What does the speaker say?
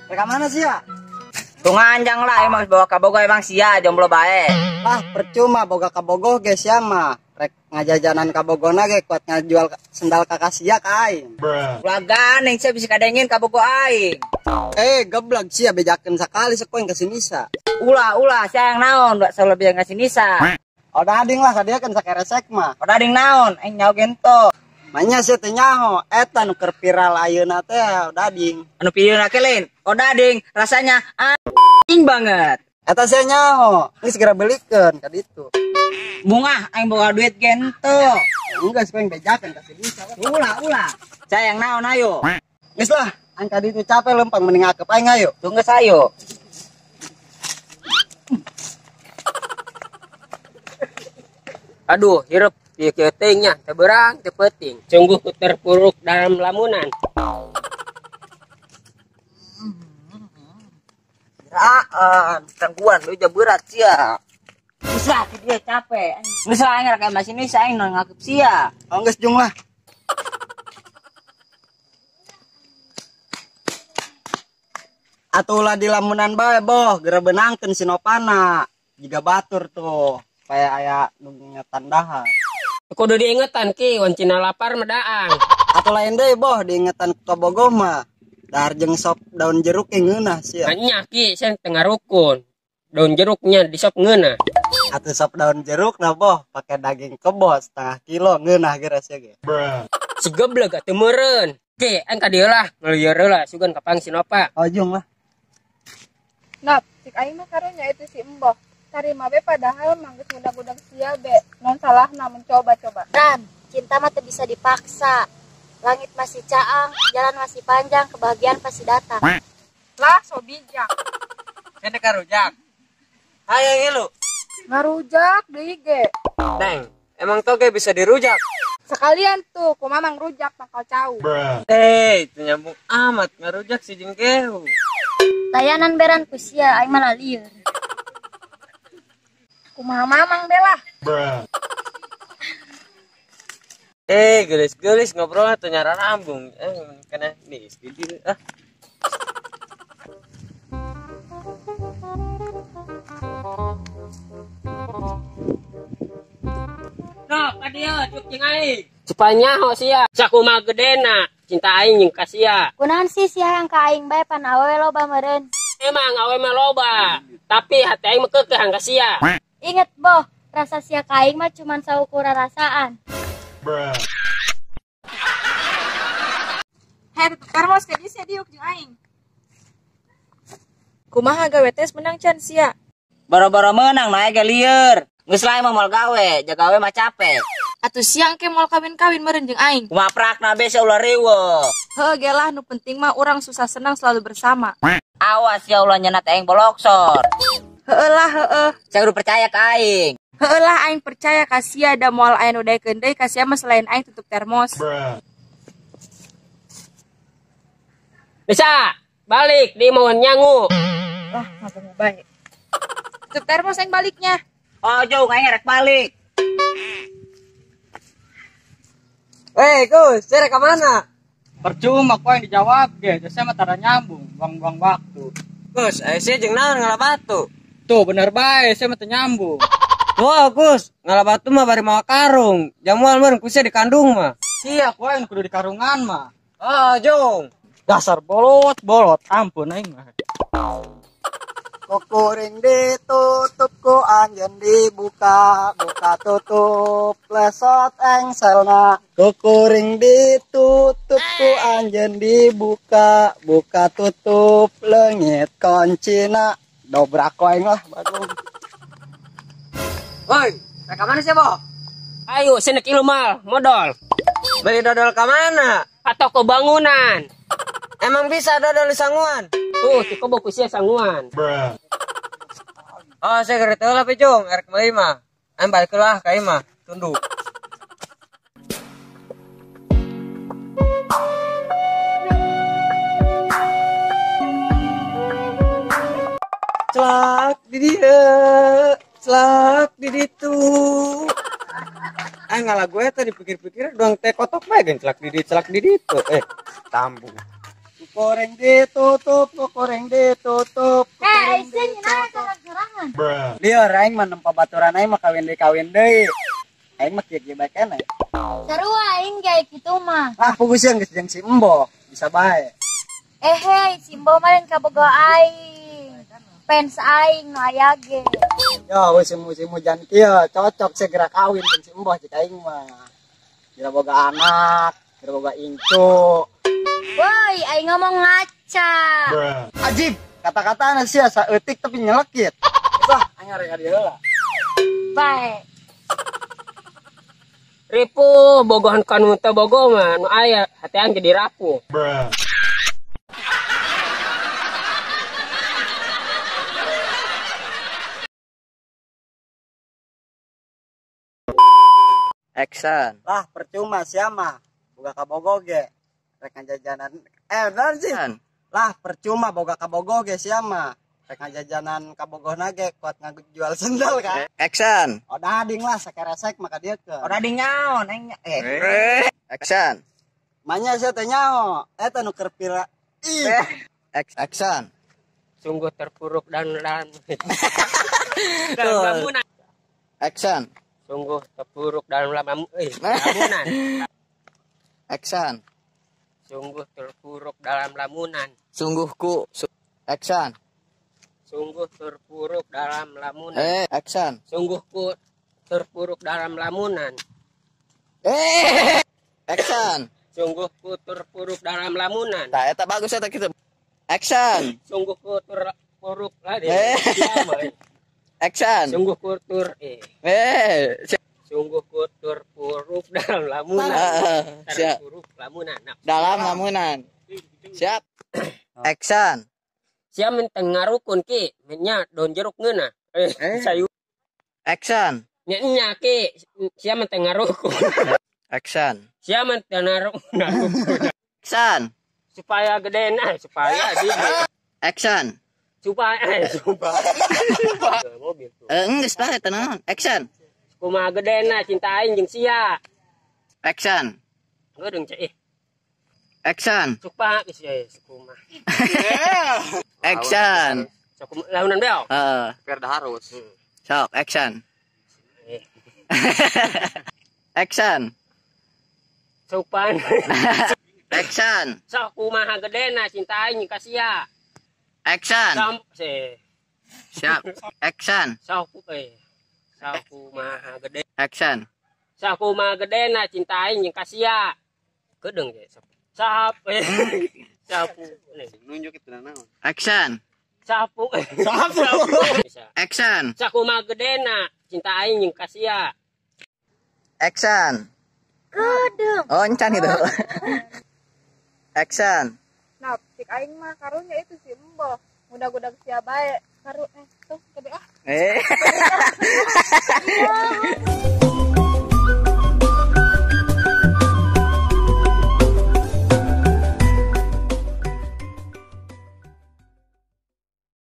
Rek mana sia? Tunganjang lah emang bawa kabogoh emang sia jomblo bae. Ah, percuma boga kabogoh ge sia mah. Rek ngajajanan kabogona ge kuat ngajual sendal kakak sia ka aing. Ulah ganeng sia bisa kadengin kabogoh aing. Geblak sia bejakeun sakali sekoeng ka si Nisa. Ulah sia yang naon selebih ka si Nisa. Odading lah sadiakeun sakeresek mah. Odading naon aing nyaho gento. Manya sia teh nyaho eta nu keur viral ayeuna teh odading. Anu pieu lain odading rasanya anjing banget. Eta sia nyaho geus segera belikeun ka ditu. Bungah aing boga duit gento. Enggak sih bejakeun ka si Nisa. Ulah. Sayang naon ayo. Geus lah aing ka ditu capek lempang mending akep aing ayo. Tunggu sayo. Aduh, hirup kieu teuing nya, teu beurang, teu peuting. Sungguh ku terpuruk dalam lamunan. Kiraan, tangguan lu berat sia. Geus lah dia capek. Geus lah aing rek masih Nisa aing nu ngakep sia. Oh geus jung lah. Atuh ulah di lamunan bae boh, geura beunangkeun si Nopana. Jiga batur tuh. Supaya aya nu ngingetan dahar. Kudu diingetan ki, wancina lapar medaang. Atuh lain deui boh diingetan ku kabogoh mah. Dahar jeung sop daun jeruk ge ngeunah sia. Nya ki sen teu ngarukun. Daun jeruknya di sop ngeunah. Atuh sop daun jeruk nah boh pake daging kebo setengah kilo ngeunah geura sia ge. Si geblek atuh meureun. Ki aing ka dieu lah, ngelieur lah sugan kapang si Nopa. Oh jung lah. Nop, cik aing mah karunya itu si Emboh. Tarima be padahal mah geus ngudag-udag sia be. Non salahna mencoba-coba. Ran, cinta mah teu bisa dipaksa. Langit masih caang, jalan masih panjang, kebahagiaan pasti datang. Lah, so bijak. Sene karujak. Hayang ngilu. Ngarujak deui ge. Neng, emang toge bisa dirujak? Sekalian tuh, kumaha mangrujak bakal cau. Teu nyambung amat ngarujak si jeung kehu. Layanan beran ku sia aing mah lieur. Kumaha mamang deh lah. Gelis-gelis ngobrol atau nyara rambung. Kena nih gitu ah. Nok, kadieu cuk jeung aing. Supaya nyaho sia, sakumaha gedena cinta aing jeung ka sia. Kunaon sih sia yang ka aing bae pan awewe loba meureun. Emang awewe mah loba, tapi hati aing mah keukeuh ka sia. Ingat boh, rasa sia ka aing mah cuman saukur rasaan. Hei, tutup termos ka sia diuk jeung aing. Kumaha gawe tes menang can sia? Boro-boro menang nae ge lieur. Geus lah emang moal gawe, jagawe mah capek. Atuh siang ke moal kawin-kawin meureun jeung aing. Kumaha prakna be sia ulah riweuh. Heuh ge lah nu penting mah urang susah senang selalu bersama. Awas ya ulah nyenat aing boloksor. Heueuh lah heueuh. Saya udah percaya ka aing. Heueuh lah aing percaya ka sia da moal aya nu daekeun deui ka sia mah selain aing tutup termos. Bisa balik di mau nyangu. Lah ngapa mau bae. Tutup termos aing baliknya. Oh jauh aing rek balik. Gus, saya rek ka mana? Percuma ku aing dijawab ge, saya mah tara nyambung, buang-buang waktu. Gus, aya sia jeung naon ngala batu? Tuh bener bae, saya mah teu nyambung. Wah, Gus, ngala batu mah bari mawa karung. Jamual meureun ku sia di kandung mah. Sia ku aing kudu di karungan mah. Ah, jung. Dasar bolot-bolot, ampun aing mah. Kukuring ditutup ku anjeun dibuka, buka tutup lesot engselna. Kukuring ditutup ku anjeun dibuka, buka tutup leungit koncina. Dobrak aing lah bagong. Woi, rek ka mana sih, Boh? Ayo senek ilu mal, modal. Beli dodol ka mana? Atau ke bangunan. Emang bisa dodol di sanguan? Tuh, cukup boku sia sanguan. Oh, saya kereta lah pijung, erek meuli mah. Aing balik lah ka imah, tunduk. Celak di dieu, celak di ditu. Ngalah gue tadi pikir-pikir doang teh kotok bae gen celak di dieu, celak di ditu. Tambung. Kukuring ditutup, kukuring ditutup. Eh, Aisyah nyeunah sarang-sarangan. Lieur aing mah nempo baturan aing mah kawin deui. Aing mah kieu-kieu bae keneh. Sarua aing ge kitu mah. Ah, puguh sieun geus jeung si Embo, bisa bae. Eh hei, si Embo mah lain kabogoh aing. Fans aing nu aya ge. Yo, musim-musim hujan kieu cocok segera kawin jeung si Embo cik aing mah. Kira boga anak, kira boga incu. Woi, aing ngomong ngaca. Ajib, kata-katana sia saeutik tapi nyelekit. Wah, aing arek ka dieu heula. Bae. Ripuh bogohan kanu teu bogo mah nu aya hate aing jadi rapuh. Action. Lah, percuma sia mah boga kabogo ge. Rek ngajajanan bener sih. Lah, percuma boga kabogo ge sia mah. Rek ngajajanan kabogohna ge kuat ngajual sendal kan. Action. Odading lah sakeresek maka dia ke. Odading nyaon aing Action. Manya sia teh nyaho. Eta nu keur pira. Ih. Action. Sungguh terpuruk dan dalam lamunan. Action. Sungguh terpuruk dalam lamunan. Action. Sungguh terpuruk dalam lamunan. Sungguhku. Action. Sungguh terpuruk dalam lamunan. Action. Sungguhku terpuruk dalam lamunan. Action. Sungguhku terpuruk dalam lamunan. Tah eta bagus eta kitu. Action. Sungguhku terpuruk lagi. Action. Sungguhku Sungguhku terpuruk dalam lamunan. Terpuruk lamunan. Dalam lamunan. Siap. Action. Sia menteng ngarukun ki, nya daun jeruk ngeunah. Sayu. Action. Nya nya ki, sia menteng ngarukun. Action. Sia menteng ngarukun. Action. Supaya gedena, supaya di. Action. Supaya mobil tuh. Geus lah eta naon. Action. Kumaha gedena cinta aing jeung sia. Action. Geudeung cek. Action. Supa geus ye kumaha. Action. Sok launan beo. Heeh. Perda harus. Sok action. Action. Sopan. Action. Sok kumaha gedena cinta aing ka sia. Action. Siap. Action. Sok kumaha gede. Action. Sok kumaha gedena cinta aing ka sia. Kedeung ge. Sap. Sapu. Nunjuk itu naon. Action. Sapu. Sapu. Action. Sakumaha gedena cinta aing jeung ka sia. Action. Kedeung. Oh, encan itu. Action. Nah, cik aing mah karunya itu si Embo. Mudah-mudahan sia bae. Karu tuh gede ah.